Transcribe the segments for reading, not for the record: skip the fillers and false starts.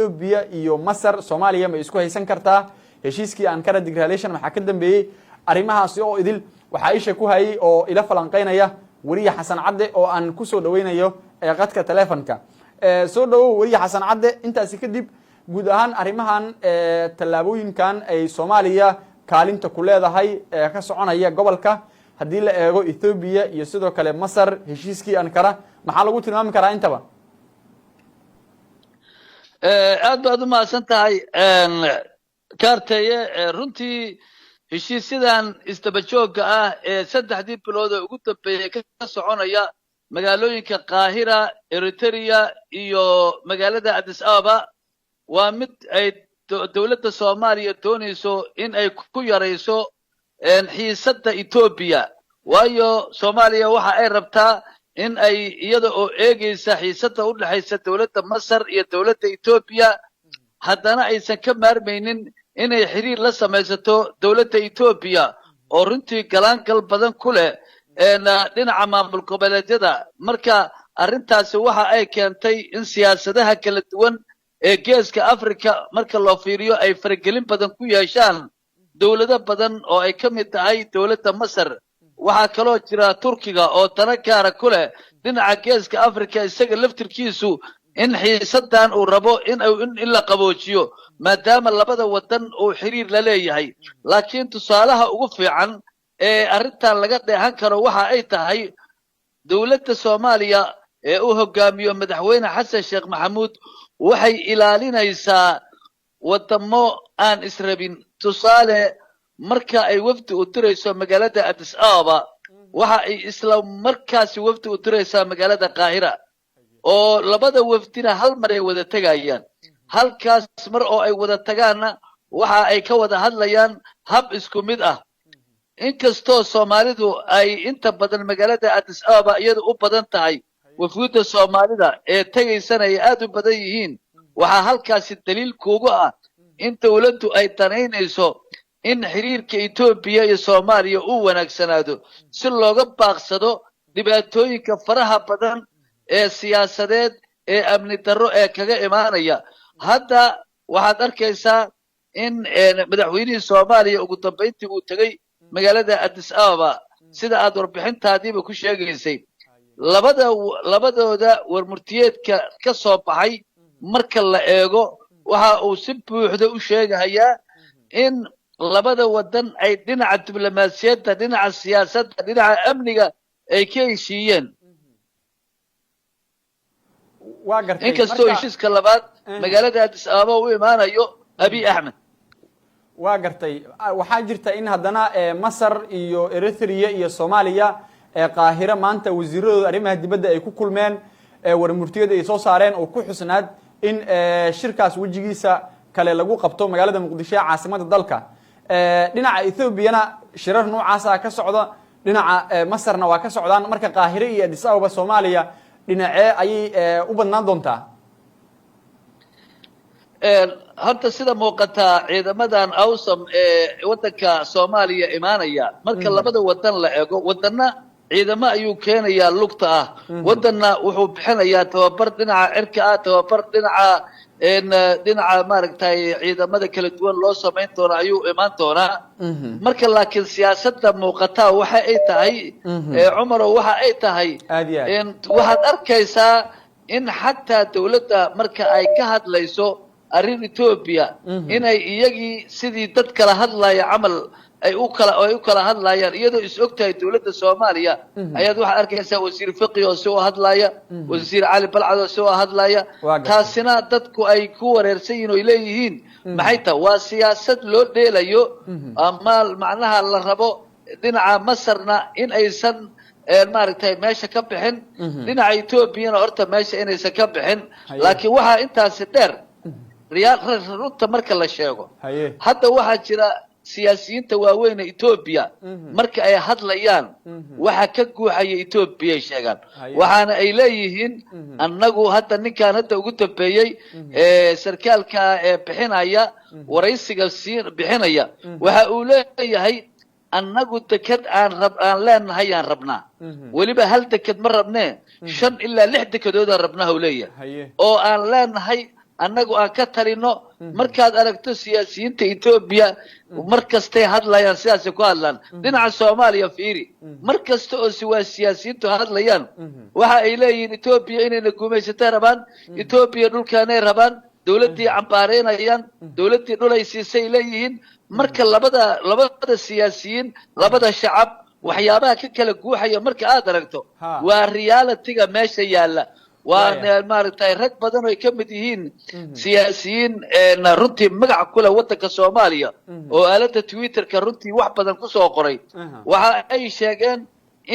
Ethiopia iyo Masar, Soomaaliya ma isku haysan kartaa? Heshiiskii Ankara Declaration maxaa ka dambeeyey? Arrimahaasi oo idil waxaa isha ku hayay oo ila falanqeynaya weriye Xasan Cadde, oo aan kusoo dhaweynayo qadka telefonka. Soo dhawow, weriye Xasan Cadde. Intaasi kadib, guud ahaan arrimahan, tallaabooyinkan ay Soomaaliya kaalinta ku leedahay ee ka soconaya gobolka, haddii la eego Ethiopia iyo sidoo kale Masar, heshiiskii Ankara, maxaa lagu tilmaami karaa intaba? Aad baad u mahadsan tahay, Kaarteye. Runtii heshiisyadan isdaba joogga ah ee 3dii bilood ee ugu dambeeyey ka soconaya magaalooyinka Qaahira, Eritrea iyo magaalada Addis Ababa waa mid ay dowladda Soomaaliya doonayso in ay ku yarayso xiisadda Etoobiya, waayo Soomaaliya waxa ay rabtaa in ay iyada oo eegaysa xiisadda u dhexaysa dowladda Masar iyo dowladda Etoobiya, haddana aysan ka maarmaynin inay xiriir la samaysato dowladda Etoobiya, oo runtii galaangal badan ku leh dhinaca maamul goboleedyada. Marka arrintaasi waxa ay keentay in siyaasadaha kala duwan ee Geeska Africa marka loo fiiriyo ay faragelin badan ku yeeshaan dowlado badan oo ay ka mid tahay dowladda Masar. Waxaa kaloo jira Turkiga oo dana gaara ku leh dhinaca Geeska Africa, isaga laftirkiisu in xiisadan uu rabo in la qaboojiyo, maadaama labada waddan uu xiriir la leeyahay. Laakiin tusaalaha ugu fiican ee arrintan laga dheehan karo waxa ay tahay dowladda Soomaaliya ee uu hogaamiyo Madaxweyne Xasan Sheekh Maxamuud waxay ilaalinaysaa waddamo aan israbin. Tusaale, marka ay wafdi u dirayso magaalada Addis Ababa, waxa ay isla markaasi wafdi u diraysaa magaalada Qaahira, oo labada wafdina hal mar ay wada tegayaan. Halkaas mar oo ay wada tagaanna waxa ay ka wada hadlayaan hab isku mid ah. Inkastoo Soomaalidu ay inta badan magaalada Addis Ababa iyadu u badan tahay, wafuudda Soomaalida ee tegaysana ay aad u badan yihiin, waxaa halkaasi daliil kuugu ah in dowladdu ay danaynayso in xiriirka Etoobiya iyo Soomaaliya uu wanaagsanaado, si looga baaqsado dhibaatooyinka faraha badan ee siyaasadeed ee amni darro ee kaga imaanaya. Hadda waxaad arkaysaa in madaxweynihii Soomaaliya ugu dambayntii uu tegey magaalada Addis Ababa, sida aad warbixintaadiiba ku sheegaysay. Labadooda warmurtiyeedka ka soo baxay marka la eego, waxa uu si buuxda u sheegahayaa in labada waddan ay dhinaca diblomaasiyadda, dhinaca siyaasadda, dhinaca amniga ay ka heshiiyeen. Waa gartay. Inkastoo heshiiska labaad magaalada Addis Ababa u imaanayo Abiy Axmed. Waa gartay. Waxaa jirta in haddana Masar iyo Eritrea iyo Soomaaliya Qaahiro maanta wasiiradooda arrimaha dibadda ay ku kulmeen, warmurtiyada ay soo saareen oo ku xusnaad in shirkaas wejigiisa kale lagu qabto magaalada Muqdisho ee caasimada dalka. Dhinaca Ethoobiana shirar noocaasa ka socda, dhinaca Masarna waa ka socdaan. Marka Qaahire iyo Addis Ababa, Soomaaliya dhinacee ayay u badnaan doontaa? Horta sida muuqataa, ciidamadan AUSSOM ee waddanka Soomaaliya imaanaya, marka labada wadan la eego, waddanna ciidamo ayuu keenayaa lugta ah, waddanna wuxuu bixinayaa tababar dhinaca cirka ah, tababar dhinaca maaragtay ciidamada kala duwan loo samayn doono ayuu imaan doonaa. Marka laakiin siyaasadda muuqataa waxa ay tahay, Cumarow, waxa ay tahay Aad iyo aad. Waxaad arkaysaa in xataa dawladda marka ay ka hadlayso arrin Etoobiya inay iyagii sidii dad kala hadlaya camal ay u kala hadlayaan, iyadoo is og tahay dawladda Soomaaliya. Ayaad waxaad arkaysaa Wasiir Fiqi oo si u hadlaya, Wasiir Cali Balcad oo si u hadlaya. Waa gartay. Taasina dadku ay ku wareersan yihiin oo ay leeyihiin maxay tahay? Waa siyaasad loo dheelayo ama macnaha la rabo dhinaca Masarna in aysan maaragtay meesha ka bixin, dhinaca Etoobiyana horta meesha inaysan ka bixin. Laakiin waxaa intaasi dheer, riyaal runta marka la sheego, hadda waxaa jira siyaasiyiinta waaweyn ee Etoobiya marka ay hadlayaan waxa ka guuxaya Etoobiyay sheegaan, waxaana ay leeyihiin annagu hadda ninkan hadda ugu dambeeyey ee sarkaalka ee bixinaya waraysiga sii bixinaya waxa uu leeyahay: annagu deked aan rab aan leenahay aan rabnaa, weliba hal deked ma rabnee, shan ilaa lix dekedoodaan rabnaa, uu leeyahay, oo aan leenahay. Annagu aan ka talino. Markaad aragto siyaasiyiinta Etoobiya, mar kastay hadlayaan sidaasay ku hadlaan. Dhinaca Soomaaliya fiiri, mar kasta oo siwaa siyaasiyiintu hadlayaan, waxa ay leeyihiin Etoobiya inayna gumaysatay rabaan, Etoobiya dhulkaanay rabaan, dawladdii cambaareynayaan, dawladdii dhulay siisay leeyihiin. Marka labada siyaasiyiin, labada shacab, waxyaabaha ka kala guuxaya marka aad aragto, waa realityga meesha yaalla. Waa maaragtay rag badan oo ay ka mid yihiin siyaasiyiin runtii magac ku leh waddanka Soomaaliya oo aaladda Twitterka runtii wax badan kusoo qoray, waxa ay sheegeen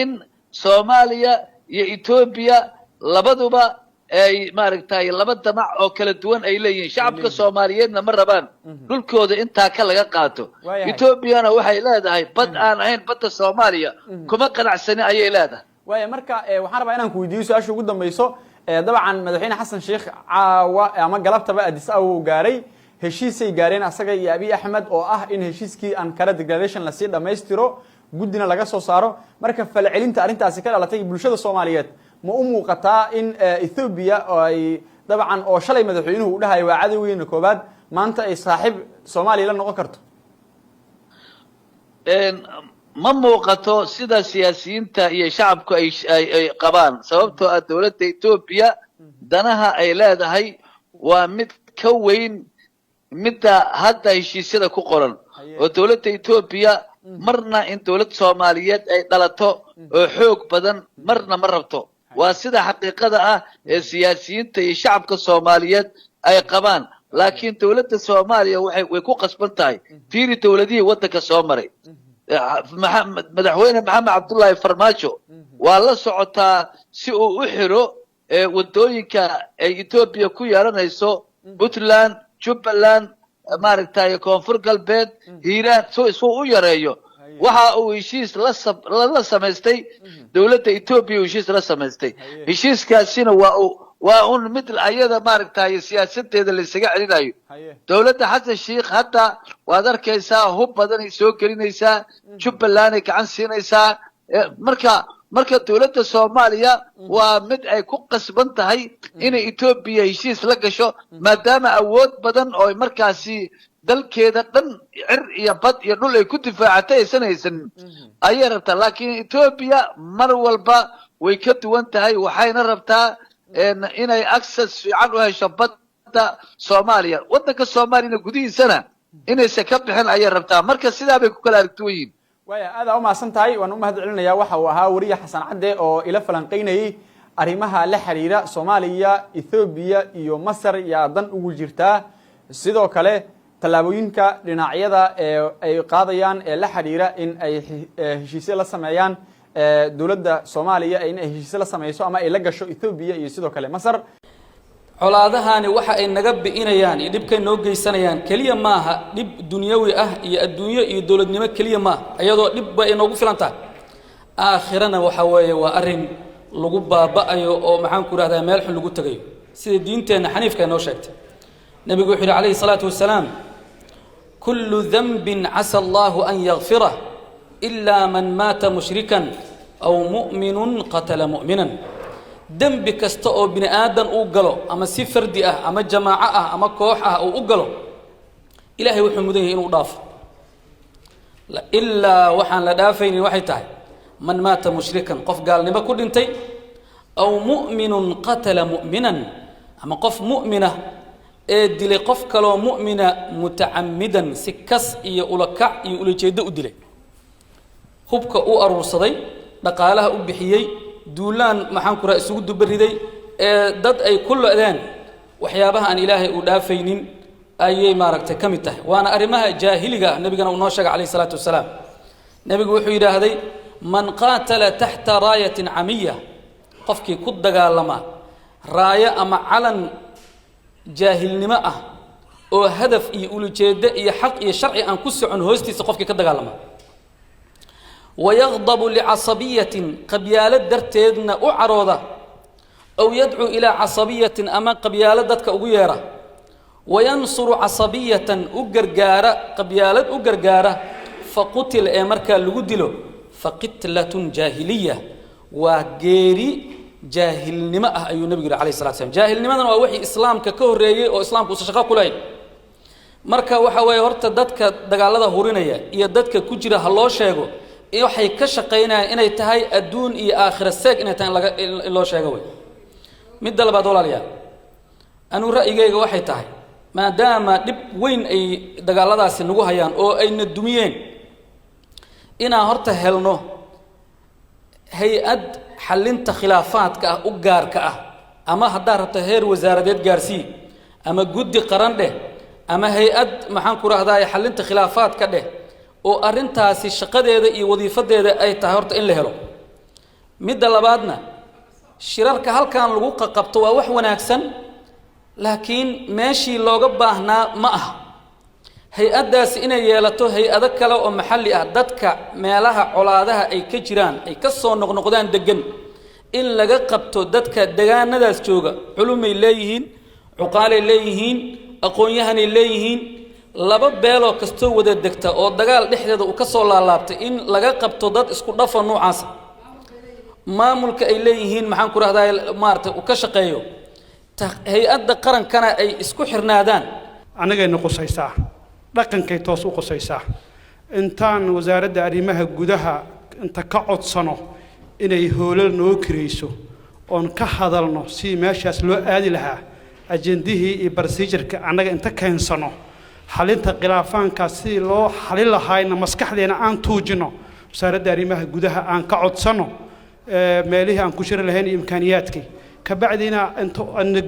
in Soomaaliya iyo Etoobiya labaduba ay maaragtay laba damac oo kala duwan ay leeyihiin. Shacabka Soomaaliyeedna ma rabaan dhulkooda intaa ka laga qaato. Etoobiyana waxay leedahay bad aan ahayn badda Soomaaliya kuma qanacsani ayay leedahay. Waaya, marka waxaan rabaa inaan ku weydiiyo su-aasha ugu dambayso. Dabcan Madaxweyne Xasan Sheikh caawa ama galabtaba Addis Ababa uu gaaray. Heshiisay gaareen asaga iyo Abiy Axmed oo ah in heshiiskii Ankara Declaration lasii dhammaystiro, guddina laga soo saaro. Marka falcelinta arrintaasi ka dhalatay bulshada Soomaaliyeed, ma u muuqataa in Ethoobia oo ay dabcan oo shalay madaxweynuhu u dhahayo waa cadowgeena koobaad, maanta ay saaxiib Soomaaliya la noqon karto? Ma muuqato sida siyaasiyiinta iyo shacabku ay qabaan, sababtoo ah dowladda Etoobiya danaha ay leedahay waa mid ka weyn midda hadda heshiisyada ku qoran. Oo dowladda Etoobiya marna in dowlad Soomaaliyeed ay dhalato oo xoog badan marna ma rabto. Waa sida xaqiiqada ah ee siyaasiyiinta iyo shacabka Soomaaliyeed ay qabaan. Laakiin dowladda Soomaaliya way ku qasban tahay. Fiiri dowladihii waddanka soo maray. Madaxweyne Maxamed Cabdullaahi Farmaajo waa la socotaa si uu u xiro wadooyinka ay Etoobiya ku yeelanayso Puntland, Jubbaland, maaragtay Koonfur Galbeed, Hiiraan, suu u yareeyo, waxa uu heshiis la samaystay dowladda Etoobiya uu heshiis la samaystay. Heshiiskaasina waa un mid ayada maaragtay siyaasadeeda la isaga celinayo. Dowladda Xasan Sheikh hadda waad arkaysaa, hub badanay soo gelinaysaa, Jubbaland ay gacan siinaysaa. Marka dowladda Soomaaliya waa mid ay ku qasban tahay inay Etoobiya heshiis la gasho, maadaama awood badan oo markaasi dalkeeda dhan cir iyo bad iyo dhul ay ku difaacatay aysan haysanin ayay rabtaa. Laakiin Etoobiya mar walba way ka duwan tahay, waxayna rabtaa inay access fiican u hesho badda Soomaaliya, waddanka Soomaaliyana gudihiisana inaysan ka bixin ayay rabtaa. Marka sidaa bay ku kala aragtuwan yihiin. Waaya, aad aa umahadsan tahay, waan u mahad celinayaa. Waxa uu ahaa wariye Xasan Cadde oo ila falanqeynayey arrimaha la xiriira Soomaaliya, Ethoobiya iyo Masar yaa dan ugu jirtaa, sidoo kale tallaabooyinka dhinacyada ee ay qaadayaan ee la xiriira in ay heshiisyo la sameeyaan dowladda Soomaaliya, in ay heshiisyo la sameyso ama ay la gasho Ethoobiya iyo sidoo kale Masar. Colaadahani waxa ay naga bi'inayaan iyo dhibkay noo geysanayaan keliya maaha dhib dunyawi ah iyo adduunyo iyo dowladnimo keliya maaha, iyadoo dhibba ay noogu filan tahay. Aakhirana waxa weeye waa arrin lagu baaba'ayo oo maxaan ku rahdaa meel xun lagu tegayo, sida diinteenna xaniifka ay noo sheegtay. Nebigu wuxuu yidhi calayhi salaatu wasalaam: "كل ذنب عسى الله أن يغفره إلا من مات مشركا أو مؤمن قتل مؤمنا." Dembi kasta oo bini aadan uu galo, ama si fardi ah ama jamaaco ah ama koox ah uu u galo, Ilaahay wuxuu mudan yahay inuu dhaafo, ilaa waxaan la dhaafaynin waxay tahay من مات مشركا, qof gaalnimo ku dhintay, أو مؤمن قتل مؤمنا, ama qof mu'mina ee dilay qof kaloo mu'mina, متعمدا, si kas iyo ulakac iyo ulajeeddo u dilay, hubka u aruursaday, dhaqaalaha u bixiyey, duulaan maxaan ku raha isugu dubariday ee dad ay ku lo-deen, waxyaabaha aan Ilaahay uu dhaafaynin ayay maaragtay ka mid tahay, waana arrimaha jaahiliga ah. Nebigana uu noo sheegay calayhi salaatu wasalaam. Nebigu wuxuu yidhaahday: "من قاتل تحت راية عمية," qofkii ku dagaalama raayo ama calan jaahilnimo ah oo hadaf iyo ulujeeddo iyo xaq iyo sharci aan ku socon hoostiisa qofkii ka dagaalama, ويغضب لعصبية, qabyaalad darteedna u carooda, أو يدعو إلى عصبية, ama qabyaalad dadka ugu yeera, وينصر عصبية, u gargaara qabyaalad u gargaara, فقتل, ee markaa lagu dilo, فقتلة جاهلية, waa geeri Jaahilnimo ah ayuu nebigu yihi alayh salatu slam. Jaahilnimadan waa wixii islaamka ka horreeyey oo islaamku uusan shaqo ku lahayn. Marka waxa weeye, horta dadka dagaalada hurinaya iyo dadka ku jira ha loo sheego waxay ka shaqaynayaan inay tahay adduun iyo aakhira seeg inay tahay, in laga in loo sheego wey. Midda labaad, walaalayaal, anuu ra'yigayga waxay tahay, maadaama dhib weyn ay dagaaladaasi nagu hayaan oo ayna dumiyeen, inaan horta helno hay-ad xallinta khilaafaadka ah u gaarka ah, ama haddaad rabto heer wasaaradeed gaarsii, ama guddi qaran dheh, ama hay-ad, maxaan ku rahdaay, xallinta khilaafaadka dheh, oo arrintaasi shaqadeeda iyo wadiifadeeda ay tahay, horta in la helo. Midda labaadna, shirarka halkan lagu qaqabto waa wax wanaagsan, laakiin meeshii looga baahnaa ma aha. Hay-addaasi inay yeelato hay-ado kale oo maxalli ah, dadka meelaha colaadaha ay ka jiraan, ay ka soo noqnoqdaan degan, in laga qabto. Dadka degaanadaas jooga culumay leeyihiin, cuqaalay leeyihiin, aqoon-yahanay leeyihiin. Laba beeloo kastoo wada degta oo dagaal dhexdeeda uu ka soo laalaabtay, in laga qabto dad isku dhafa noocaasa, maamulka ay leeyihiin, maxaan ku rahdaa, maarata, uu ka shaqeeyo, hay-adda qarankana ay isku xirnaadaan. Annagayna qusaysaa, dhaqankay toos u qusaysaa. Intaan Wasaaradda Arrimaha Gudaha inta ka codsano inay hoolal noo kirayso oon ka hadalno si meeshaas loo aadi lahaa, ajendihii iyo procedure-ka annaga inta keensano, xalinta khilaafaankaas sidii loo xalin lahaayna maskaxdeena aan tuujino, Wasaaradda Arrimaha Gudaha aan ka codsano meelihii aan ku shiri lahayn iyo imkaaniyaadkii. Kabacdina inta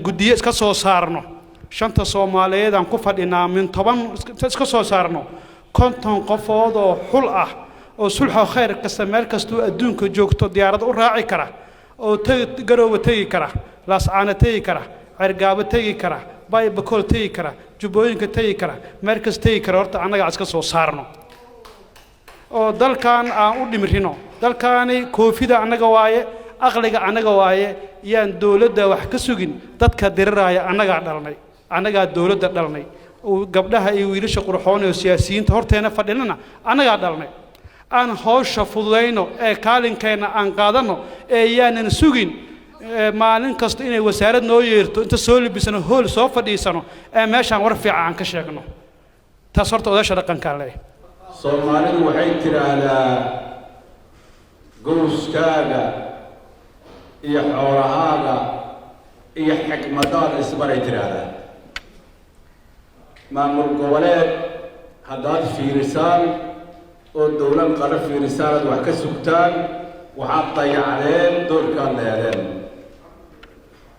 guddiyo iska soo saarno, shanta Soomaaliyeed aan ku fadhinaa min 10 iska soo saarno, 50 qofood oo xul ah oo sulxo khayr kasta meel kastuu adduunka joogto diyaarad u raaci kara, oo tegi Garoowa, tegi kara Laascaano, tegi kara Cergaabo, tegi kara Baybakool, tegi kara Jubbooyinka, tegi kara meel kasta tegi kara, horta annaga iska soo saarno oo dalkan aan u dhimrino. Dalkaani koofida annaga waaye, aqliga annaga waaye. Yaan dowladda wax ka sugin. Dadka diriraaya annagaa dhalnay, annagaa dowladda dhalnay. Gabdhaha iyo wiilasha qurxoon oo siyaasiyiinta horteena fadhinana annagaa dhalnay. Aan hawsha fududayno ee kaalinkeenna aan qaadanno ee yaanan sugin maalin kasta inay wasaarad noo yeerto. Inta soo libisano, hool soo fadhiisano ee meeshaan war fiican aan ka sheegno. Taas horta odaasha dhaqankaa leeyahay. Soomaalidu waxay tidhaahdaa, gowskaaga iyo xoolahaaga iyo xikmadaada isbaray tidhaahdaa. Maamul goboleed haddaad fiirisaan oo dowlad qara fiirisaan aad wax ka sugtaan, waxaad dayacdeen doorkaad leedeen.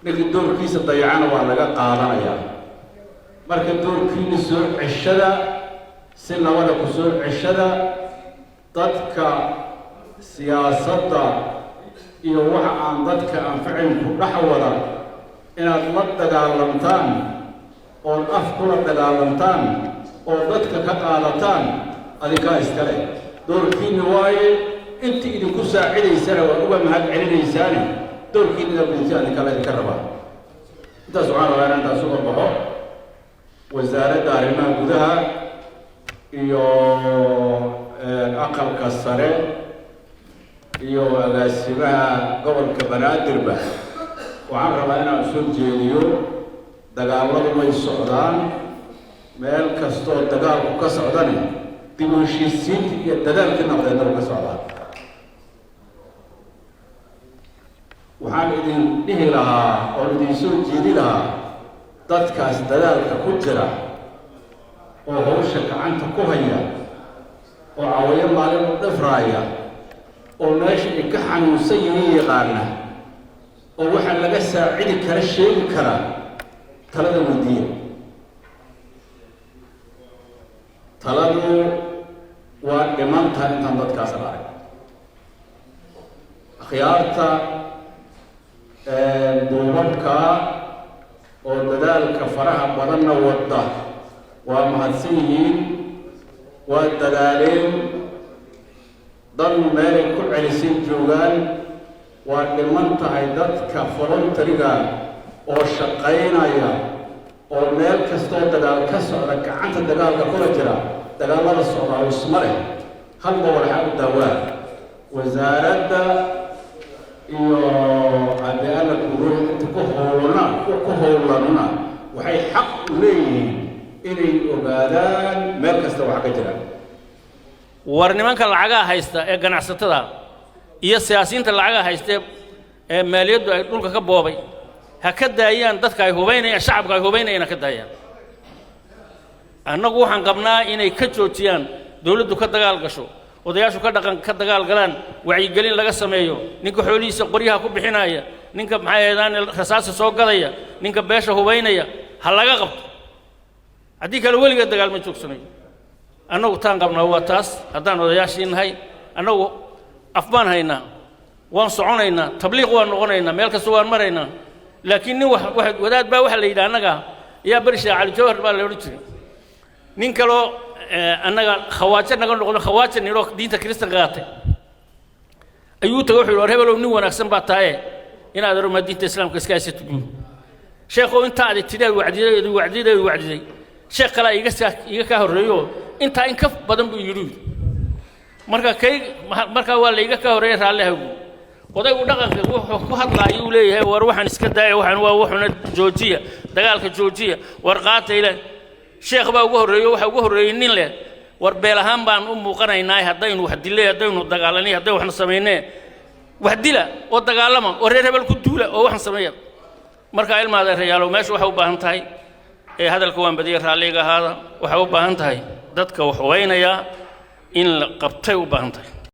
Ninkii doorkiisa dayacana waa laga qaadanayaa. Marka doorkiina soo ceshada, si nabada ku soo ceshada. Dadka siyaasadda iyo waxa aan dadka anficin ku dhex wada inaad la dagaalamtaan ood af kula dagaalamtaan oo dadka ka qaadataan, adinkaa iskale, doorkiinna waaye. Intii idinku saacidaysana waa uga mahad celinaysaane, doorkiinna inaad gudubta adinka la idinka rabaa. Intaas waxaan rabaa inaan intaas uga baxo. Wasaaradda Arrimaha Gudaha iyo Aqalka Sare iyo agaasimaha gobolka Banaadirba waxaan rabaa inaan soo jeediyo: dagaaladu way socdaan. Meel kastoo dagaalku ka socdani, dib u heshiisiinta iyo dadaalkii nabdeedna ka socdaan. Waxaan idin dhihi lahaa oon idin soo jeedi lahaa, dadkaas dadaalka ku jira oo hawsha gacanta ku haya oo cawayo maalin u dhifraaya oo meesha ay ka xanuunsan yihiin yaqaana oo waxaa laga saacidi kara sheegi karaa, talada weydiiya. Taladu waa dhiman tahay intaan dadkaas la arag. Akhyaarta duubabka oo dadaalka faraha badanna wadda waa mahadsan yihiin, waa dadaaleen, dan meelay ku celisay joogaan. Waa dhiman tahay dadka voluntary-ga oo shaqaynaya oo meel kastoo dagaal ka socda gacanta dagaalka kula jira. Dagaalada socdaa isma leh, halba walxaa u daawaa wasaaradda. Iyo haddii Alla kuro inta ku howlana ku howlanuna waxay xaq u leeyihiin inay ogaadaan meel kasta waxa ka jira. War nimanka lacagaha haysta ee ganacsatada iyo siyaasiyiinta lacagaha haysta ee maaliyaddu ay dhulka ka boobay, ha ka daayaan dadka ay hubaynayaan, shacabka ay hubaynayaan ha ka daayaan. Annagu waxaan qabnaa inay ka joojiyaan, dowladdu ka dagaal gasho, odayaashu ka dhaqan ka dagaal galaan, wacyigelin laga sameeyo. Ninka xoolihiisa qoryaha ku bixinaya, ninka maxay ahaydaan rasaasa soo gadaya, ninka beesha hubaynaya ha laga qabto. Haddii kale weligeed dagaal ma joogsanayo. Annagu taan qabnaa waa taas. Haddaan odayaashii nahay, annagu af baan haynaa, waan soconaynaa, tabliiq waan noqonaynaa, meel kasta waan maraynaa. Laakiin nin wax wadaad baa waxaa la yidhi annaga yaa beri Sheekh Cali Jawhar baa la odhan jiray, nin kaloo annaga khawaajo naga noqdo, khawaaja nidhoo diinta Kiristanka qaatay ayuu tagay. Wuxuu yidhi: "War hebelow, nin wanaagsan baa tahaye, inaad aromaa diinta Islaamka iska haysato." Buuri: "Sheekhow, intaa aad tidhi wacdiday, wacdiday, wacdiday, sheekh kalaa iga saa iga kaa horreeyo, intaa in ka badan buu yidhi. Marka kay markaa waa la iga kaa horreeyay, raalliha." Buu odaygu dhaqanka wuxuu ku hadlaayuu leeyahay: "War waxaan iska daaya, waxaan waa wuxuna, joojiya dagaalka, joojiya, war qaata ile sheekh baa ugu horreeyo." Waxa ugu horreeyey nin leh: "War beel ahaan baan u muuqanaynaa haddaynu wax dillay, haddaynu dagaalanay, haddaynu waxna samaynee. Wax dila oo dagaalama oo reer hebel ku duula oo waxan sameeya." Marka ilma adeerayaalow, meesha waxay u baahan tahay ee hadalka waan badiyey, raalliga ahaada. Waxay u baahan tahay dadka wax hubaynayaa in la qabtay u baahan tahay.